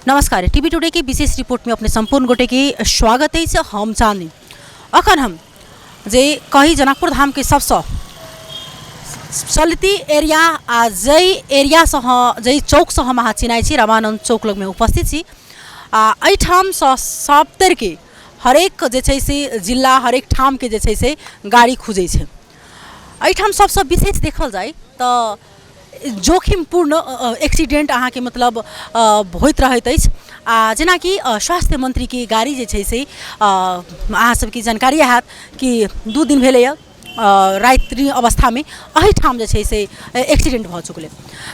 नमस्कार, TV today के विशेष रिपोर्ट में अपने संपूर्ण गोटे के स्वागत अछि। हम चांदनी। अखन हम जे कही जनकपुर धाम के सबसँ चलती एरिया आ जाहि एरियासँ जाहि चौकसँ हम अहाँ चिन्है छी, रामानन्द चौक लगमे उपस्थित छी। आ एहिठामसँ सभतरिके हरेक जे छै से जिला, हरेक ठामके जे छै से गाड़ी खुजै छै। एहिठाम सबसँ विशेष देखल जाय तऽ जोखिमपूर्ण एक्सीडेंट अहाँके मतलब होइत रहैत अछि। आ जेनाकि स्वास्थ्य मन्त्रीके गाड़ी जे छै से अहाँ सबके जानकारी हैत कि 2 दिन भेलैए, रात्रि अवस्थामे एहिठाम जे छै से एक्सीडेंट भऽ चुकलै।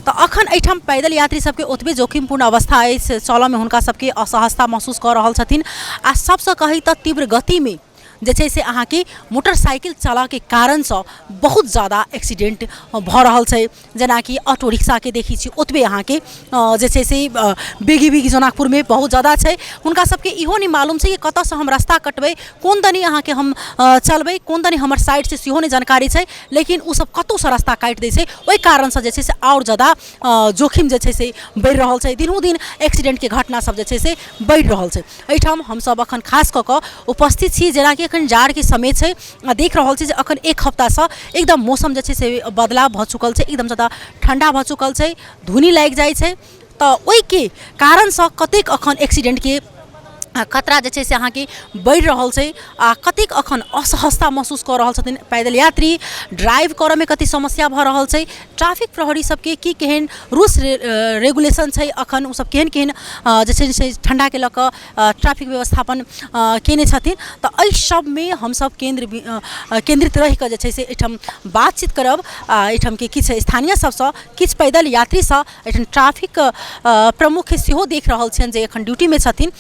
तऽ अखन एहिठाम पैदल यात्री सबके ओतबे जोखिमपूर्ण अवस्था अछि, चलऽमे हुनका सबके असहजता महसूस कऽ रहल छथिन। आ सबसँ कही तऽ तीव्र गतिमे जे छै से अहाँके मोटरसाइकिल चलऽके कारणसँ बहुत जादा एक्सीडेंट भऽ रहल छै। जेनाकि ऑटो रिक्शाके देखै छी, ओतबे अहाँके जे छै से बेगी बेगी जनकपुरमे बहुत जादा छै। हुनका सबके इहो नहि मालूम छै कि कतऽसँ हम रास्ता कटबै, कोन दनी अहाँके हम चलबै, कोन दनी हमर साइड छै, सेहो नहि जानकारी छै। लेकिन ओसब कतहुसँ रास्ता काटि दै छै। ओहि कारणसँ जे छै से आओर जादा जोखिम जे छै से बढ़ि रहल छै। दिनोदिन एक्सीडेंटके घटना सब जे छै से बढ़ि रहल छै। एहिठाम हमसब अखन खास कऽ कऽ उपस्थित छी। जेनाकि अखन जाड़के समय छै आ देख रहल छी जे अखन एक हफ्तासँ एकदम मौसम जे छै से बदलाव भऽ चुकल छै, एकदम जादा ठण्डा भऽ चुकल छै, धुनी लागि जाइ छै। तऽ ओहिके कारणसँ कतेक अखन एक्सीडेंटके खतरा जे छै से अहाँके बढ़ि रहल छै आ कतेक अखन असहजता महसूस कऽ रहल छथिन पैदल यात्री, ड्राइव करऽमे कतेक समस्या भऽ रहल छै, ट्रैफिक प्रहरी सबके की केहन रूल्स रेगुलेशन छै, अखन ओसब केहन केहन जे छै से ठण्डाके लऽ कऽ ट्रैफिक व्यवस्थापन कयने छथिन। तऽ एहि सबमे हमसब केन्द्रित रहिकऽ जे छै से एहिठाम बातचीत करब। आ एहिठामके किछु स्थानीय सबसँ, किछु पैदल यात्रीसँ, एहिठाम ट्रैफिक प्रमुख सेहो देख रहल छियनि जे एखन ड्यूटीमे छथिन,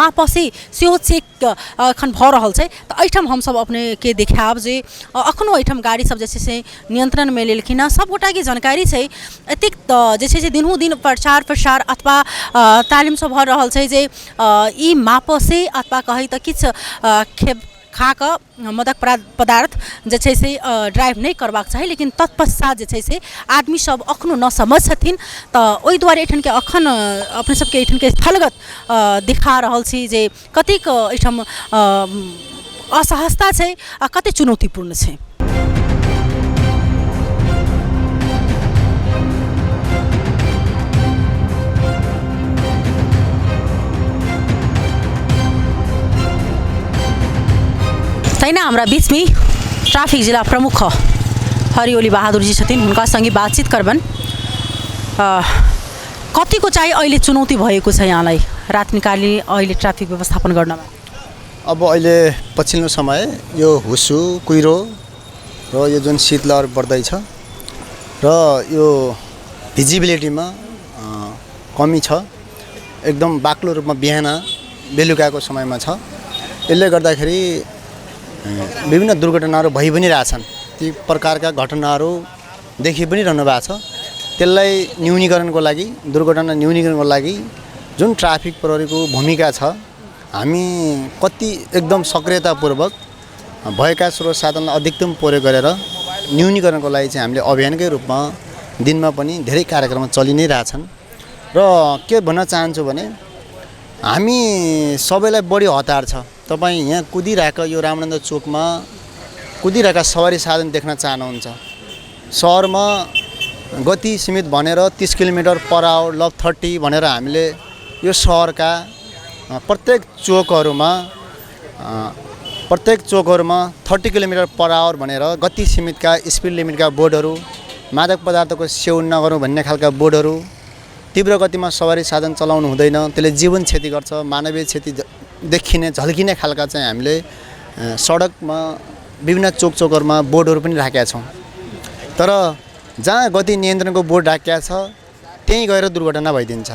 मापसी सेहो चेक एखन भऽ रहल छै। तऽ एहिठाम हमसब अपनेके देखायब जे एखनो एहिठाम गाड़ी सब जे छै से नियन्त्रणमे लेलखिन हँ। सबगोटाके जानकारी छै, एतेक तऽ जे छै से दिनहुँ दिन प्रचार प्रसार अथवा तालिम सब भऽ रहल छै जे ई मापसे अथवा कहै तऽ किछु खेप खाकऽ मादक पदार्थ जे छै से ड्राइव नहि करबाक चाही। लेकिन तत्पश्चात जे छै से आदमी सब एखनो नासमझ छथिन। तऽ ओहि दुआरे एहिठामके एखन अपने सबके एहिठामके स्थलगत देखा रहल छी जे कतेक एहिठाम असहजता छै आ कतेक चुनौतीपूर्ण छै। तहिना हमरा बीचमे ट्राफिक जिला प्रमुख हरिओली बहादुरजी छथिन, हुनका सँगे बातचित करबनि। कतिको चाहिँ अहिले चुनौती भएको छ यहाँलाई रात्रिकालीन अहिले ट्राफिक व्यवस्थापन गर्नमा? अब अहिले पछिल्लो समय यो हुस्सु कुहिरो र यो जुन शीतलहर बढ्दैछ र यो भिजिबिलिटीमा कमी छ, एकदम बाक्लो रूपमा बिहान बेलुकाको समयमा छ। यसले गर्दाखेरि विभिन्न दुर्घटनाहरू भइ पनि रहेछन्, ती प्रकारका घटनाहरू देखि पनि रहनु भएको छ। त्यसलाई न्यूनीकरणको लागि, दुर्घटना न्यूनीकरणको लागि जुन ट्राफिक प्रहरीको भूमिका छ, हामी कति एकदम सक्रियतापूर्वक भएका स्रोत साधनलाई अधिकतम प्रयोग गरेर न्यूनीकरणको लागि चाहिँ हामीले अभियानकै रूपमा दिनमा पनि धेरै कार्यक्रम चलि नै रहेछन्। र के भन्न चाहन्छु भने हामी सबैलाई बढी हतार छ। तपाईँ यहाँ कुदिरहेको यो रामानन्द चोकमा कुदिरहेका सवारी साधन देख्न चाहनुहुन्छ, सहरमा गति सीमित भनेर 30 किलोमिटर पर आवर लभ 30 भनेर हामीले यो सहरका प्रत्येक चोकहरूमा 30 किलोमिटर पर आवर भनेर गति सीमितका स्पिड लिमिटका बोर्डहरू, मादक पदार्थको सेवन नगरौँ भन्ने खालका बोर्डहरू, तीव्र गतिमा सवारी साधन चलाउनु हुँदैन, त्यसले जीवन क्षति गर्छ, मानवीय क्षति देखिने झल्किने खालका चाहिँ हामीले सडकमा विभिन्न चोक चोकहरूमा बोर्डहरू पनि राखेका छौँ। तर जहाँ गति नियन्त्रणको बोर्ड राखिएको छ त्यहीँ गएर दुर्घटना भइदिन्छ,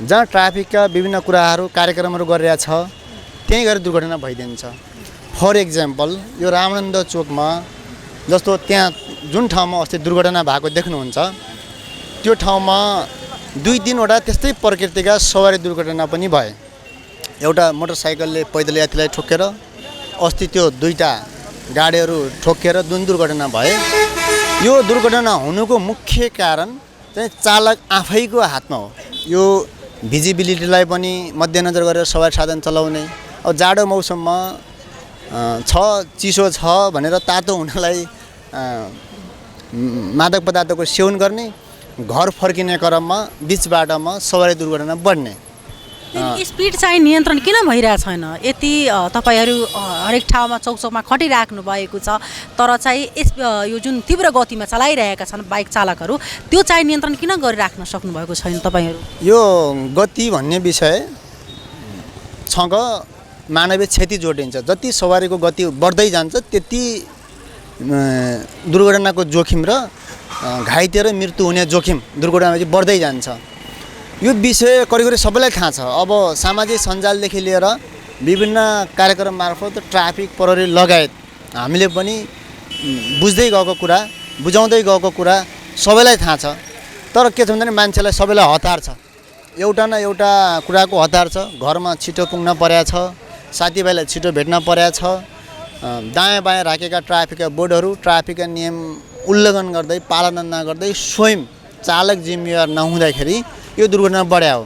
जहाँ ट्राफिकका विभिन्न कुराहरू कार्यक्रमहरू गरिरहेको छ त्यहीँ गएर दुर्घटना भइदिन्छ। फर इक्जाम्पल यो रामानन्द चोकमा जस्तो त्यहाँ जुन ठाउँमा अस्ति दुर्घटना भएको देख्नुहुन्छ त्यो ठाउँमा 2-3वटा त्यस्तै प्रकृतिका सवारी दुर्घटना पनि भए। एउटा मोटरसाइकलले पैदल यात्रीलाई ठोकेर, अस्ति त्यो 2टा गाडीहरू ठोकेर जुन दुर्घटना भए, यो दुर्घटना हुनुको मुख्य कारण चाहिँ चालक आफैको हातमा हो। यो भिजिबिलिटीलाई पनि मध्यनजर गरेर सवारी साधन चलाउने। अब जाडो मौसममा छ चिसो छ भनेर तातो हुनलाई मादक पदार्थको सेवन गर्ने, घर फर्किने क्रममा बिच बाटोमा सवारी दुर्घटना बढ्ने। स्पिड चाहिँ नियन्त्रण किन भइरहेको छैन? यति तपाईँहरू हरेक ठाउँमा चौक चौकमा खटिराख्नु भएको छ, तर चाहिँ यस यो जुन तीव्र गतिमा चलाइरहेका छन् बाइक चालकहरू, त्यो चाहिँ नियन्त्रण किन गरिराख्न सक्नुभएको छैन तपाईँहरू? यो गति भन्ने विषय सँग मानवीय क्षति जोडिन्छ। जति सवारीको गति बढ्दै जान्छ त्यति दुर्घटनाको जोखिम र घाइते र मृत्यु हुने जोखिम दुर्घटनामा चाहिँ बढ्दै जान्छ। यो विषय करिब करिब सबैलाई थाहा छ। अब सामाजिक सञ्जालदेखि लिएर विभिन्न कार्यक्रम मार्फत ट्राफिक प्रहरी लगायत हामीले पनि बुझ्दै गएको कुरा, बुझाउँदै गएको कुरा सबैलाई थाहा छ। तर के छ भन्दा मान्छेलाई सबैलाई हतार छ, एउटा न एउटा कुराको हतार छ। घरमा छिटो पुग्न परेको छ, साथीभाइलाई छिटो भेट्न परेको छ, दायाँ बायाँ राखेका ट्राफिकका बोर्डहरू ट्राफिकका नियम उल्लङ्घन गर्दै पालना नगर्दै स्वयं चालक जिम्मेवार नहुँदाखेरि यो दुर्घटना बढ्या हो।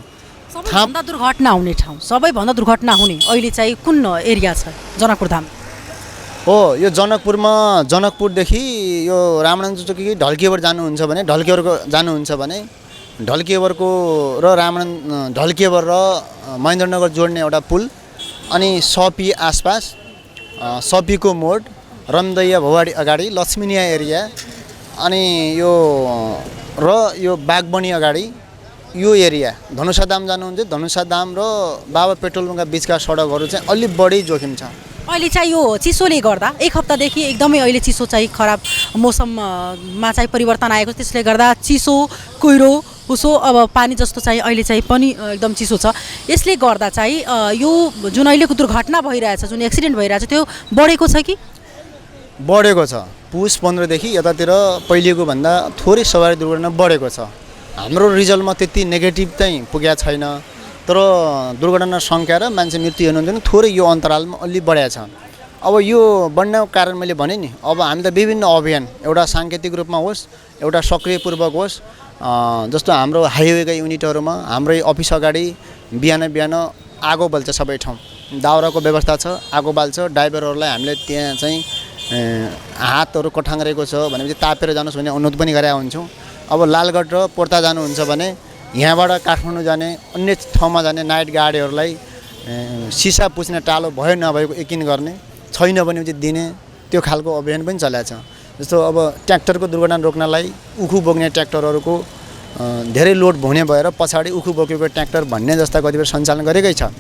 सबैभन्दा दुर्घटना हुने ठाउँ, सबैभन्दा दुर्घटना हुने अहिले चाहिँ कुन एरिया छ जनकपुरधाम? हो, यो जनकपुरमा, जनकपुरदेखि यो रामनन्द चौकी ढल्केवर जानुहुन्छ भने, ढल्केवरको जानुहुन्छ भने ढल्केवरको र रामनन्द ढल्केवर र महेन्द्रनगर जोड्ने एउटा पुल, अनि सपी आसपास, सपीको मोड, रमदैया भौवाडी अगाडि, लक्ष्मीनिया एरिया, अनि यो र यो बागबनी अगाडि यो एरिया, धनुषाधाम जानुहुन्छ, धनुषाधाम र बाबा पेट्रोल पम्पका बिचका सडकहरू चाहिँ अलिक बढी जोखिम छ। अहिले चाहिँ यो चिसोले गर्दा एक हप्तादेखि एकदमै अहिले चिसो चाहिँ खराब मौसममा चाहिँ परिवर्तन आएको, त्यसले गर्दा चिसो, कुहिरो, उसो अब पानी जस्तो चाहिँ अहिले चाहिँ पनि एकदम चिसो छ। यसले गर्दा चाहिँ यो जुन अहिलेको दुर्घटना भइरहेछ, जुन एक्सिडेन्ट भइरहेछ, त्यो बढेको छ कि? बढेको छ। पुस 15 देखि यतातिर पहिलेको भन्दा थोरै सवारी दुर्घटना बढेको छ। हाम्रो रिजल्टमा त्यति नेगेटिभ चाहिँ पुगेको छैन, तर दुर्घटना सङ्ख्या र मान्छे मृत्यु हुनुहुन्छ भने थोरै यो अन्तरालमा अलि बढेको छ। अब यो बढ्नको कारण मैले भने नि, अब हामी त विभिन्न अभियान, एउटा साङ्केतिक रूपमा होस्, एउटा सक्रियपूर्वक होस्, जस्तो हाम्रो हाइवेका युनिटहरूमा हाम्रै अफिस अगाडि बिहान बिहान आगो बल्छ, सबै ठाउँ दाउराको व्यवस्था छ, आगो बाल्छ। ड्राइभरहरूलाई हामीले त्यहाँ चाहिँ हातहरू कठाङ्ग्रेको छ भनेपछि तापेर जानुहोस् भन्ने अनुरोध पनि गरेका हुन्छौँ। अब लालगढ र पोर्ता जानुहुन्छ भने यहाँबाट काठमाडौँ जाने अन्य ठाउँमा जाने नाइट गाडीहरूलाई सिसा पुछ्ने टालो भयो नभएको यकिन गर्ने, छैन भने चाहिँ दिने, त्यो खालको अभियान पनि चलेको छ। जस्तो अब ट्र्याक्टरको दुर्घटना रोक्नलाई उखु बोक्ने ट्र्याक्टरहरूको धेरै लोड हुने भएर पछाडि उखु बोकेको ट्र्याक्टर भन्ने जस्ता कतिपय सञ्चालन गरेकै छ।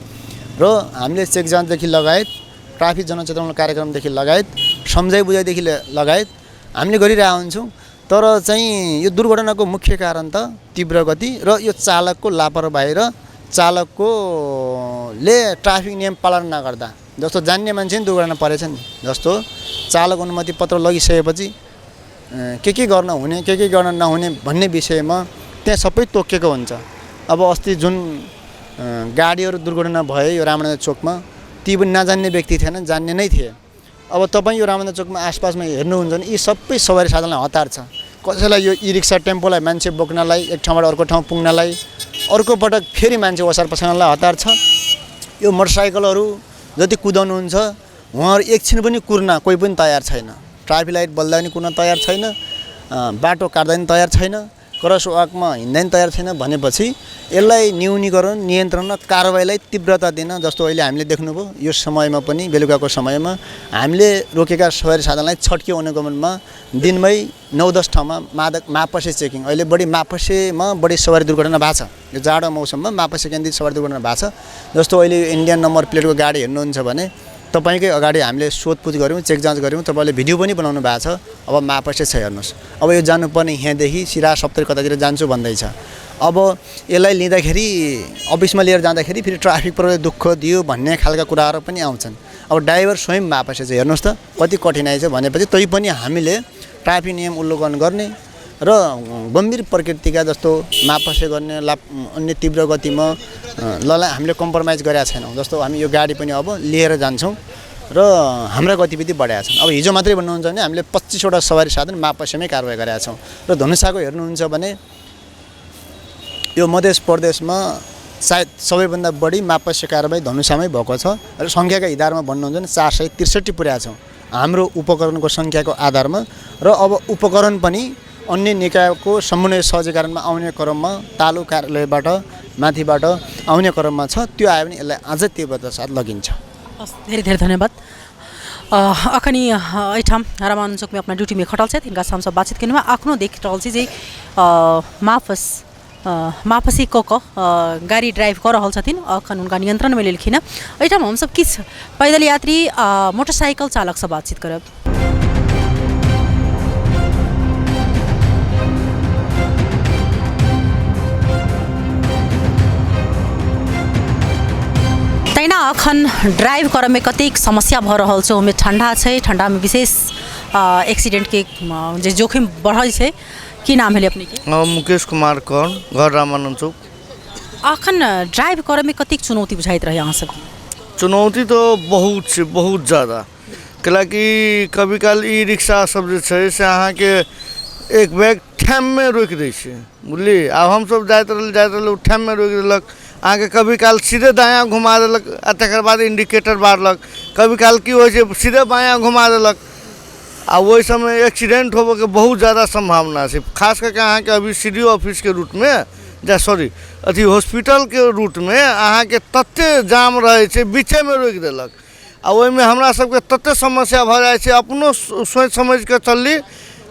र हामीले चेक जाँचदेखि लगायत ट्राफिक जनचेतना कार्यक्रमदेखि लगायत सम्झाइ बुझाइदेखि लगायत हामीले गरिरहेको हुन्छौँ। तर चाहिँ यो दुर्घटनाको मुख्य कारण त तीव्र गति र यो चालकको लापरवाही र चालकको ले ट्राफिक नियम पालन नगर्दा, जस्तो जान्ने मान्छे नि दुर्घटना परेछ नि, जस्तो चालक अनुमति पत्र लगिसकेपछि के गर्न हुने के गर्न नहुने भन्ने विषयमा त्यहाँ सबै तोकिएको हुन्छ। अब अस्ति जुन गाडीहरू दुर्घटना भए यो रामनगर चोकमा, ती पनि नजान्ने व्यक्ति थिएन, जान्ने नै थिए। अब तपाईँ यो रामनगर चोकमा आसपासमा हेर्नुहुन्छ भने यी सबै सवारी साधनलाई हतार छ। कसैलाई यो ई रिक्सा टेम्पोलाई मान्छे बोक्नलाई, एक ठाउँबाट अर्को ठाउँ पुग्नलाई, अर्को पटक फेरि मान्छे ओसार पसार्नलाई हतार छ। यो मोटरसाइकलहरू जति कुदाउनुहुन्छ उहाँहरू एकछिन पनि कुर्न कोही पनि तयार छैन, ट्राफिक लाइट बल्दा पनि कुर्न तयार छैन, बाटो काट्दा पनि तयार छैन, क्रस वाकमा हिँड्दा पनि तयार छैन। भनेपछि यसलाई न्यूनीकरण, नियन्त्रण र कारवाहीलाई तीव्रता दिन, जस्तो अहिले हामीले देख्नुभयो यो समयमा पनि बेलुकाको समयमा हामीले रोकेका सवारी साधनलाई छट्के अनुगमनमा दिनमै 9-10 ठाउँमा मादक मापसे चेकिङ, अहिले बढी मापसेमा बढी सवारी दुर्घटना भएको छ। यो जाडो मौसममा मापसे केन्द्रित सवारी दुर्घटना भएको छ। जस्तो अहिले इन्डियन नम्बर प्लेटको गाडी हेर्नुहुन्छ भने तपाईँकै अगाडि हामीले सोधपुछ गऱ्यौँ, चेक जाँच गऱ्यौँ, तपाईँले भिडियो पनि बनाउनु भएको छ। अब मापसे छ हेर्नुहोस्, अब यो जानुपर्ने यहाँदेखि सिरा सप्तरी कतातिर जान्छु भन्दैछ। अब यसलाई लिँदाखेरि अफिसमा लिएर जाँदाखेरि फेरि ट्राफिक प्रहरीले दुःख दियो भन्ने खालका कुराहरू पनि आउँछन्। अब ड्राइभर स्वयं मापसे छ, हेर्नुहोस् त कति कठिनाइ छ। भनेपछि तै पनि हामीले ट्राफिक नियम उल्लङ्घन गर्ने र गम्भीर प्रकृतिका जस्तो मापसे गर्ने अन्य तीव्र गतिमा ललाई हामीले कम्प्रोमाइज गरेका छैनौँ। जस्तो हामी यो गाडी पनि अब लिएर जान्छौँ र हाम्रा गतिविधि बढाएका छन्। अब हिजो मात्रै भन्नुहुन्छ भने हामीले 25वटा सवारी साधन मापसेमै कारवाही गरेका छौँ। र धनुषाको हेर्नुहुन्छ भने यो मध्य प्रदेशमा सायद सबैभन्दा बढी मापस्य कारबाही धनुषामै भएको छ र सङ्ख्याको आधारमा भन्नुहुन्छ भने 463 पुर्याएको छौँ हाम्रो उपकरणको सङ्ख्याको आधारमा। र अब उपकरण पनि अन्य निकायको समन्वय सहजीकरणमा आउने क्रममा तालुक कार्यालयबाट माथिबाट आउने क्रममा छ, त्यो आयो भने यसलाई अझ तीव्रता साथ लगिन्छ। हस्, धेरै धेरै धन्यवाद। अखनी एहिठाम रामानन्द चौकमे अपना ड्यूटीमे खटल छथि, हिनकासँ हमसब बातचीत केलहुँ। अखनो देख रहल छी जे माफसी कऽ कऽ गाड़ी ड्राइव कऽ रहल छथिन, अखन हुनका नियंत्रणमे लेलखिन हँ। एहिठाम हमसब किछु पैदल यात्री मोटरसाइकिल चालकसँ बातचीत करब। तहिना अखन ड्राइव करऽमे कतेक समस्या भऽ रहल छै, ओहिमे ठण्डा छै, ठण्डामे विशेष एक्सीडेंटके जे जोखिम बढ़ै छै। की नाम भेलै अपनेके? हम मुकेश कुमार कर्ण, घर रामानन्द चौक। अखन ड्राइव करऽमे कतेक चुनौती बुझाइत रहै अहाँ सबके? चुनौती तऽ बहुत छै, बहुत ज्यादा। कैलाकि कभी काल ई रिक्शा सब जे छै से अहाँके एक बैग ठाममे रोकि दै छै, बुझलियै। आब हमसब जाइत रहली जाइत रहली, ओ ठाममे रोकि देलक अहाँके। कभी काल सीधे दायाँ घुमा देलक आ तकर बाद इंडिकेटर बारलक। कभी काल की होइ छै, सीधे बायाँ घुमा देलक आ ओहि समय एक्सीडेंट होबऽके बहुत ज्यादा सम्भावना छै। खास कऽ के अहाँके अभी सी डी ओ ऑफिसके रूटमे जा सॉरी अथी हॉस्पिटलके रूटमे अहाँके तते जाम रहै छै, बीचेमे रोकि देलक आ ओहिमे हमरा सबके तते समस्या भऽ जाइ छै। अपनो सोचि समझिकऽ चलली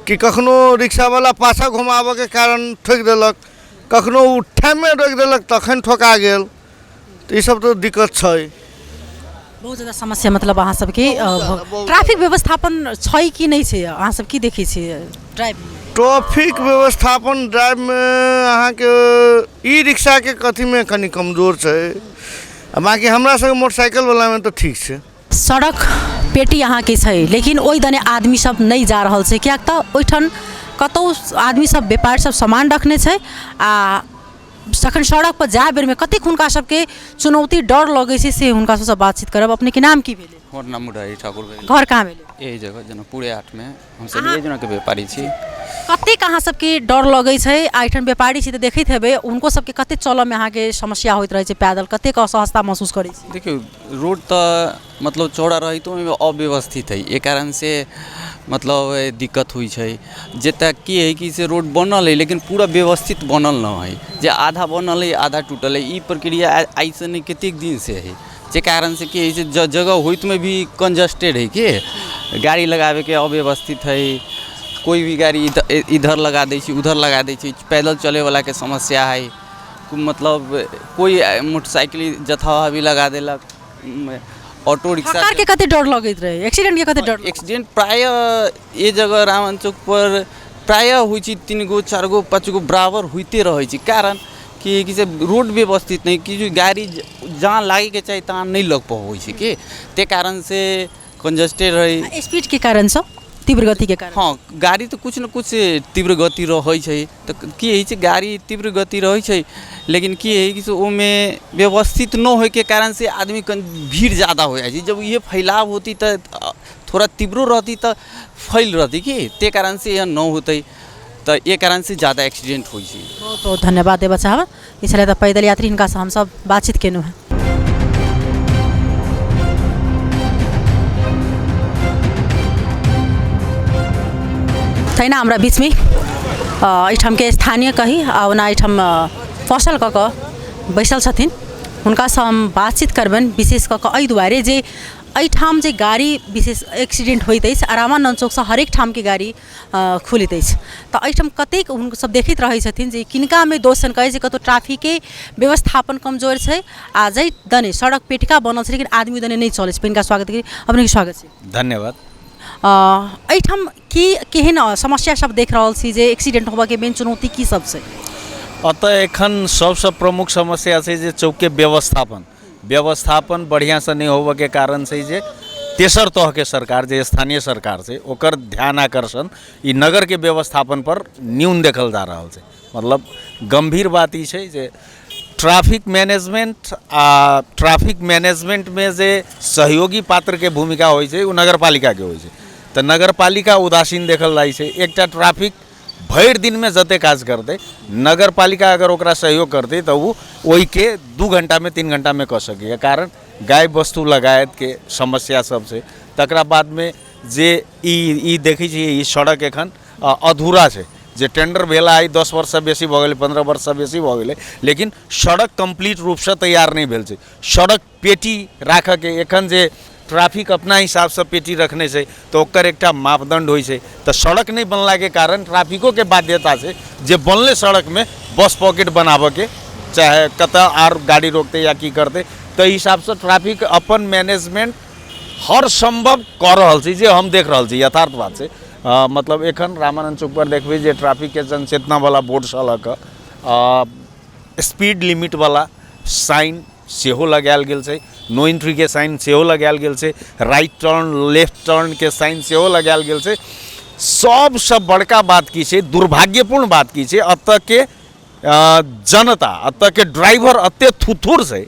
कि कखनो रिक्शावला पाछाँ घुमाबऽके कारण ठोकि देलक, कखनो ओ ठाममे रोकि देलक तखन ठोका गेल। तऽ ईसब तऽ दिक्कत छै। बहुत ज्यादा समस्या मतलब अहाँ सबके ट्रैफिक व्यवस्थापन छै कि नहि छै? अहाँ सब की देखै छियै ड्राइव? ट्रैफिक व्यवस्थापन ड्राइवमे अहाँके ई रिक्शाके कथीमे कनि कमजोर छै, आ बाँकी हमरा सबके मोटरसाइकिलवलामे तऽ ठीक छै। सड़क पेटी अहाँके छै, लेकिन ओहि दने आदमी सब नहि जा रहल छै, किएक तऽ ओहिठाम कतहु आदमी सब व्यापारी सब सामान रखने छै आ जखन सड़कपर जाय बेरमे कतेक हुनका सबके चुनौती डर लगै छै, से हुनका सबसँ बातचीत करब। अपनेके नाम की भेलै? हमर नाम मुरारी ठाकुर भेल। घर कहाँ भेलै? एहि जगह जनकपुरे 8मे। हमसब एहि जगहके व्यापारी छी। कतेक अहाँ सबके डर लगै छै? आ एहिठाम व्यापारी छी तऽ देखैत हेबै हुनको सबके कतेक चलऽमे अहाँके समस्या होइत रहै छै, पैदल कतेक असहजता महसूस करै छी? देखियौ, रोड तऽ मतलब चौड़ा रहितो ओहिमे अव्यवस्थित हइ, एहि कारणसँ मतलब दिक्कत होइ छै। जतऽ की हइ कि से रोड बनल हइ लेकिन पूरा व्यवस्थित बनल नहि हइ, जे आधा बनल हइ आधा टूटल हइ। ई प्रक्रिया आइसँ नहि कतेक दिनसँ हइ, जाहि कारणसँ की होइ छै जगह होइतमे भी कंजस्टेड हइ कि गाड़ी लगाबैके अव्यवस्थित हइ। कोइ भी गाड़ी इधर लगा दै छै, उधर लगा दै छै, पैदल चलैवलाके समस्या हइ। मतलब कोइ मोटरसाइकिल जथा भी लगा देलक, ऑटो रिक्शा। सरकारके कते डर लगैत रहै एक्सीडेंटके? कते डर? एक्सीडेंट प्रायः ए जगह रावण चौक पर प्रायः होइ छै, 3 गो 4 गो 5 गो बराबर होइते रहै छै। कारण कि से रोड व्यवस्थित नहि, कि गाड़ी जहाँ लागैके चाही तहाँ नहि लग पबै छै कि ताहि कारणसँ कंजस्टेड रहै। स्पीडके कारणसँ, तीव्र गतिके कारण? हँ, गाड़ी तऽ किछु ने किछु तीव्र गति रहै छै तऽ की होइ छै, गाड़ी तीव्र गति रहै छै, लेकिन की हइ कि से ओहिमे व्यवस्थित नहि होइके कारणसँ आदमी कनि भीड़ ज्यादा हो जाइ छै। जब इहे फैलाव होती तऽ थोड़ा तीव्रो रहती तऽ फैल रहती कि ताहि कारणसँ एहन नहि होतै, तऽ एहि कारणसँ ज्यादा एक्सीडेंट होइ छै। बहुत बहुत धन्यवाद देबऽ चाहब। ई छलथि पैदल यात्री, हिनकासँ हमसब बातचीत केलहुँ हेँ। तहिना हमरा बीचमे एहिठामके स्थानीय कही आ ओना एहिठाम फसल कऽ कऽ बैसल छथिन, हुनकासँ हम बातचीत करबनि विशेष कऽ कऽ एहि दुआरे जे एहिठाम जे गाड़ी विशेष एक्सीडेंट होइत अछि आ रामानन्द चौकसँ हरेक ठामके गाड़ी खुलैत अछि, तऽ एहिठाम कतेक हुनकसभ देखैत रहै छथिन जे किनकामे दोष छनि। कहै छै कतहु ट्रैफिके व्यवस्थापन कमजोर छै आ जाहि दने सड़क पेटका बनल छै लेकिन आदमी ओहि दने नहि चलै छै। हिनका स्वागत करी। अपनेके स्वागत छै। धन्यवाद। एहिठाम की केहन समस्या सब देख रहल छी जे एक्सीडेंट होबऽके मेन चुनौती की सब छै? एतऽ एखन सबसँ प्रमुख समस्या छै जे चौकके व्यवस्थापन बढ़िआँसँ नहि होबऽके कारण छै जे तेसर तहके सरकार जे स्थानीय सरकार छै ओकर ध्यान आकर्षण ई नगरके व्यवस्थापनपर न्यून देखल जा रहल छै। मतलब गम्भीर बात ई छै जे ट्रैफिक मैनेजमेंट आ ट्रैफिक मैनेजमेंटमे जे सहयोगी पात्रके भूमिका होइ छै ओ नगरपालिकाके होइ छै, तऽ नगरपालिका उदासीन देखल जाइ छै। एकटा ट्रैफिक भरि दिनमे जते काज करतै, नगरपालिका अगर ओकरा सहयोग करतै तऽ ओ ओहिके 2 घण्टामे 3 घण्टामे कऽ सकैए। कारण गाय वस्तु लगायतके समस्या सब छै। तकरा बादमे जे ई ई देखै छियै, ई सड़क एखन अधूरा छै, जे टेंडर भेल आइ 10 वर्षसँ बेसी भऽ गेलै, 15 वर्षसँ बेसी भऽ गेलै, लेकिन सड़क कम्प्लीट रूपसँ तैयार नहि भेल छै। सड़क पेटी राखऽके एखन जे ट्रैफिक अपना हिसाबसँ पेटी रखने छै तऽ ओकर एकटा मापदण्ड होइ छै, तऽ सड़क नहि बनलाके कारण ट्रैफिकोके बाध्यता छै जे बनले सड़कमे बस पॉकेट बनाबऽके, चाहे कतऽ आर गाड़ी रोकतै या की करतै, ताहि हिसाबसँ ट्रैफिक अपन मैनेजमेंट हर सम्भव कऽ रहल छै, जे हम देख रहल छी, यथार्थ बात छै। मतलब एखन रामानन्द चौकपर देखबै जे ट्रैफिकके जनचेतनावला बोर्डसँ लऽ कऽ स्पीड लिमिटवला साइन सेहो लगायल गेल छै, नो एंट्रीके साइन सेहो लगायल गेल छै, राइट टर्न लेफ्ट टर्नके साइन सेहो लगायल गेल छै। सबसँ बड़का बात की छै, दुर्भाग्यपूर्ण बात की छै, एतऽके जनता, एतऽके ड्राइवर एते थुथुर छै,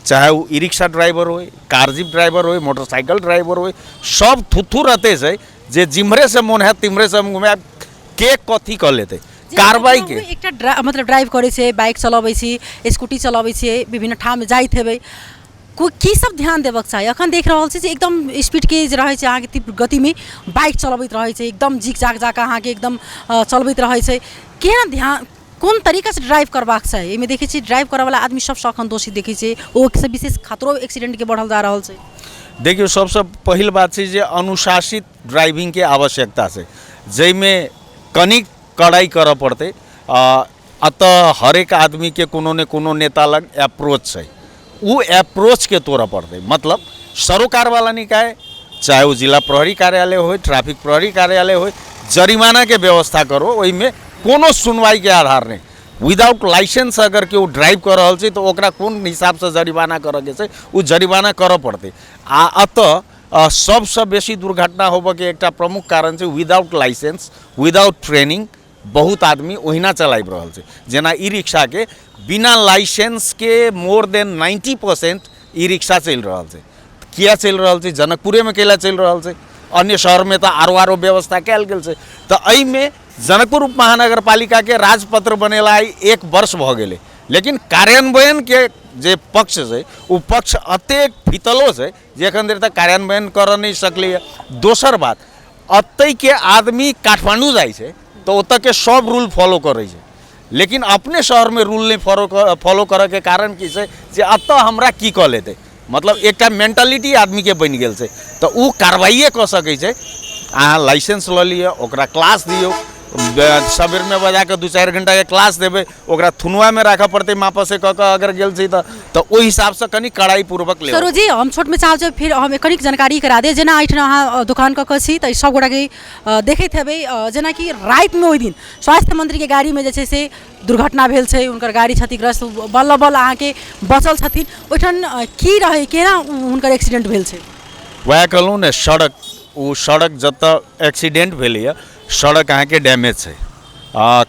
चाहे ओ ई रिक्शा ड्राइवर होइ, कार जीप ड्राइवर होइ, मोटरसाइकिल ड्राइवर होइ, सब थुथुर एते छै जे जिम्हरेसँ मोन हैत तिम्हरेसँ हम घुमायब, के कथी कऽ लेतै कार्रवाई के। एकटा मतलब ड्राइव करै छै, बाइक चलबै छी, स्कूटी चलबै छियै, विभिन्न ठाम जाइत हेबै, कोइ की सब ध्यान देबऽके चाही? अखन देख रहल छी जे एकदम स्पीडके जे रहै छै, अहाँके तीव्र गतिमे बाइक चलबैत रहै छै, एकदम जिग जाग जाकऽ अहाँके एकदम चलबैत रहै छै। केहन ध्यान, कोन तरीकासँ ड्राइव करबाक चाही? एहिमे देखै छियै ड्राइव करऽवला आदमी सबसँ अखन दोषी देखै छियै, ओहिसँ विशेष खतरो एक्सीडेंटके बढ़ल जा रहल छै। देखियौ, सबसँ पहिल बात छै जे अनुशासित ड्राइविंगके आवश्यकता छै, जाहिमे कनिक कड़ाइ करऽ पड़तै। एतऽ हरेक आदमीके कोनो ने कोनो नेता लग अप्रोच छै, ओ अप्रोचके तोड़ऽ पड़तै। मतलब सरोकारवाला निकाय, चाहे ओ जिला प्रहरी कार्यालय होइ, ट्रैफिक प्रहरी कार्यालय होइ, जरिमानाके व्यवस्था करो, ओहिमे कोनो सुनवाइके आधार नहि। विदाउट लाइसेंस अगर केओ ड्राइव कऽ रहल छै तऽ ओकरा कोन हिसाबसँ जरिमाना करऽके छै, ओ जरिमाना करऽ पड़तै। आ एतऽ सबसँ बेसी दुर्घटना होबऽके एकटा प्रमुख कारण छै विदाउट लाइसेंस, विदाउट ट्रेनिंग बहुत आदमी ओहिना चलाबि रहल छै। जेना ई रिक्शाके बिना लाइसेंसके मोर देन 90% ई रिक्शा चलि रहल छै। किया चलि रहल छै? जनकपुरेमे कैला चलि रहल छै? अन्य शहरमे तऽ आरो आरो व्यवस्था कयल गेल छै। तऽ एहिमे जनकपुर उप महानगरपालिकाके राजपत्र बनेला आइ 1 वर्ष भऽ गेलै, लेकिन कार्यान्वयनके जे पक्ष छै ओ पक्ष एतेक फितलो छै जे एखन धरि तक कार्यान्वयन करऽ नहि सकलैए। दोसर बात, एतहिके आदमी काठमाण्डू जाइ छै तऽ ओतऽके सब रूल फॉलो करै छै, लेकिन अपने शहरमे रूल नहि फॉलो करऽके कारण की छै जे एतऽ हमरा की कऽ लेतै, मतलब एकटा मेंटालिटी आदमीके बनि गेल छै, तऽ ओ कार्रवाइए कऽ सकै छै। अहाँ लाइसेंस लऽ लिअ, ओकरा क्लास दियौ, सबेरमे बजा कऽ 2-4 घंटाके क्लास देबै, ओकरा थुनुआमे राखऽ पड़तै मापसे कऽ कऽ अगर गेल छै तऽ ओहि हिसाबसँ कनि कड़ाइ पूर्वक लेब। सरोजी, हम छोटमे चाहब जे फेर हम कनिक जानकारी करा दे, जेना एहिठाम अहाँ दोकान कऽ कऽ छी तऽ सब गोटाके देखैत हेबै, जेनाकि रातिमे ओहि दिन स्वास्थ्य मन्त्रीके गाड़ीमे जे छै से दुर्घटना भेल छै, हुनकर गाड़ी क्षतिग्रस्त बल्ल बल्ल अहाँके बचल छथिन, ओहिठाम की रहै, केना हुनकर एक्सीडेंट भेल छै? वएह कहलहुँ ने, सड़क, ओ सड़क जतऽ एक्सीडेंट भेलैए सड़क अहाँके डैमेज छै।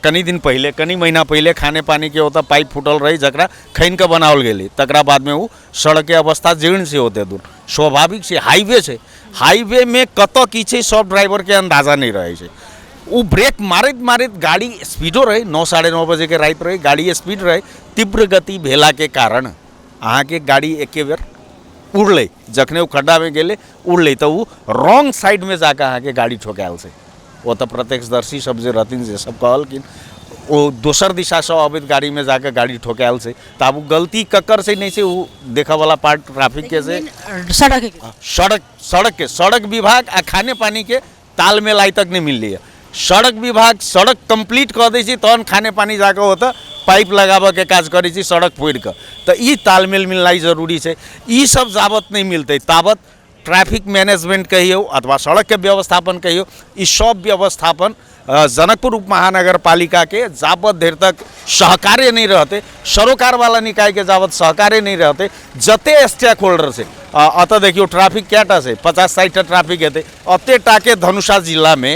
कनि दिन पहिले, कनि महीना पहिले खाने पानीके ओतऽ पाइप फूटल रहै, जकरा खनि कऽ बनाओल गेलै, तकरा बादमे ओ सड़कके अवस्था जीर्ण छै ओते दूर, स्वाभाविक छै, हाईवे छै, हाईवेमे कतऽ की छै सब ड्राइवरके अन्दाजा नहि रहै छै। ओ ब्रेक मारैत मारैत गाड़ी स्पीडो रहै, 9 9:30 बजेके राति रहै, गाड़ी स्पीड रहै, तीव्र गति भेलाके कारण अहाँके गाड़ी एके बेर उड़लै, जखने ओ खड्डामे गेलै उड़लै तऽ ओ रॉन्ग साइडमे जाकऽ अहाँके गाड़ी ठोकायल छै। ओतऽ प्रत्यक्षदर्शी सब जे रहथिन से सब कहलखिन ओ दोसर दिशासँ अबैत गाड़ीमे जाकऽ गाड़ी ठोकायल छै। तऽ आब ओ गलती ककर छै नहि छै ओ देखऽवला पार्ट ट्रैफिकके छै, सड़क सड़कके, सड़क विभाग आ खाने पानीके तालमेल आइ तक नहि मिललैए। सड़क विभाग सड़क कम्प्लीट कऽ दै छै तहन खाने पानी जाकऽ ओतऽ पाइप लगाबऽके काज करै छै सड़क फोड़िकऽ, तऽ ई तालमेल मिलनाइ जरूरी छै। ई सब जाबत नहि मिलतै ताबत ट्रैफिक मैनेजमेंट कहियौ अथवा सड़कके व्यवस्थापन कहियौ, ई सब व्यवस्थापन जनकपुर उप महानगरपालिकाके जाबत धरि तक सहकार्य नहि रहतै, सरोकारवाला निकायके जाबत सहकार्य नहि रहतै, जते स्टेक होल्डर छै, एतऽ देखियौ ट्रैफिक कएटा छै, 50-60 टा ट्रैफिक हेतै, एते टाके धनुषा जिलामे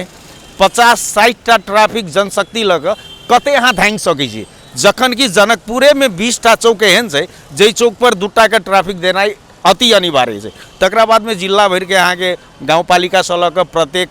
50-60 टा ट्रैफिक जनशक्ति लऽ कऽ कते अहाँ धाँगि सकै छी, जखन कि जनकपुरेमे 20 टा चौक एहन छै जाहि चौकपर 2 टाके ट्रैफिक देनाइ अति अनिवार्य छै। तकरा बादमे जिला भरिके अहाँके गाउँपालिकासँ लऽ कऽ प्रत्येक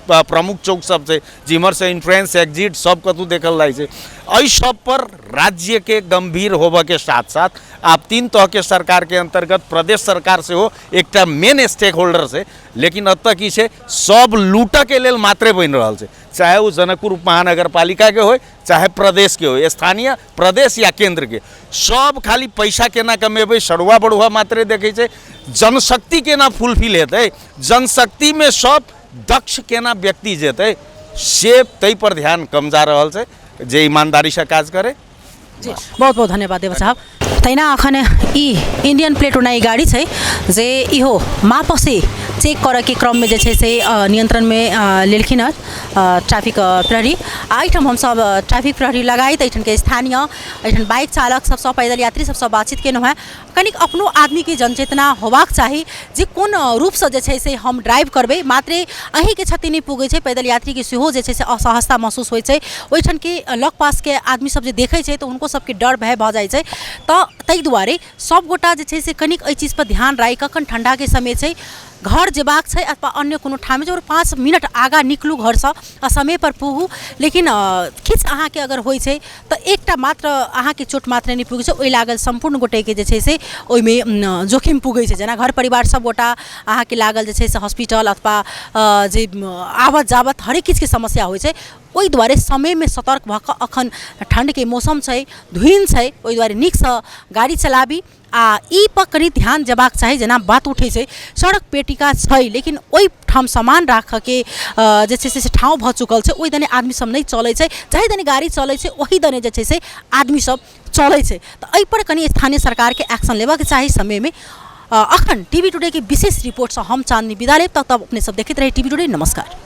प्रमुख चौक सब छै, जिम्हरसँ एंट्रेंस एग्जिट सब कतहु देखल जाइ छै। एहि सब पर राज्यके गंभीर होबऽके साथ साथ आब 3 तहके सरकारके अंतर्गत प्रदेश सरकार सेहो एकटा मेन स्टेक होल्डर छै। लेकिन एतऽ की छै, सब लूटऽके लेल मात्रे बनि रहल छै, चाहे ओ जनकपुर उपमहानगरपालिकाके होइ चाहे प्रदेशके होइ, स्थानीय प्रदेश या केन्द्रके, सब खाली पैसा केना कमेबै सरुआ बरुआ मात्रे देखै छै। जनशक्ति केना फुलफिल हेतै, जनशक्तिमे सब दक्ष केना व्यक्ति जेतै, से ताहि पर ध्यान कम जा रहल छै जे ईमानदारीसँ काज करै। जी, बहुत बहुत धन्यवाद देव साहब। तहिना अखन ई इंडियन प्लेट ओना ई गाड़ी छै जे इहो मापसे चेक करऽके क्रममे जे छै से नियन्त्रणमे लेलखिन हँ ट्रैफिक प्रहरी। आ एहिठाम हमसब ट्रैफिक प्रहरी लगायत एहिठामके स्थानीय एहिठाम बाइक चालक सबसँ, पैदल यात्री सबसँ बातचीत केलहुँ हँ। कनिक अपनो आदमीके जनचेतना होबाक चाही जे कोन रूपसँ जे छै से हम ड्राइव करबै, मात्रे अहीँके क्षति नहि पुगै छै, पैदल यात्रीके सेहो जे छै से असहजता महसूस होइ छै। ओहिठामके लगपासके आदमी सब जे देखै छै तऽ हुनको सबके डर भय भऽ जाइ छै। तऽ ताहि दुआरे सबगोटा जे छै से कनिक एहि चीजपर ध्यान राखि कऽ, एखन ठण्डाके समय छै, घर जेबाक छै अथवा अन्य कोनो ठाम जे 5 मिनट आगाँ निकलू घरसँ आ समयपर पुगू। लेकिन किछु अहाँके अगर होइ छै तऽ एकटा मात्र अहाँके चोट मात्र नहि पुगै छै, ओहि लागल सम्पूर्ण गोटेके जे छै से ओहिमे जोखिम पुगै छै। जेना घर परिवार सबगोटा अहाँके लागल जे छै से हॉस्पिटल अथवा जे आवत जावत हरेक किछुके समस्या होइ छै। ओहि दुआरे समयमे सतर्क भऽ कऽ, अखन ठण्डके मौसम छै, धुइन छै, ओहि दुआरे नीकसँ गाड़ी चलाबी आ ई पर कनि ध्यान जेबाक चाही। जेना बात उठै छै सड़क पेटिका छै, लेकिन ओहिठाम सामान राखऽके जे छै से ठाउँ भऽ चुकल छै, ओहि दने आदमी सब नहि चलै छै, जाहि दने गाड़ी चलै छै ओहि दने जे छै से आदमी सब चलै छै। तऽ एहिपर कनि स्थानीय सरकारके एक्शन लेबऽके चाही समयमे। अखन टीवी टुडेके विशेष रिपोर्टसँ हम चांदनी विदा लेब, तब अपने सब देखैत रही टीवी टुडे। नमस्कार।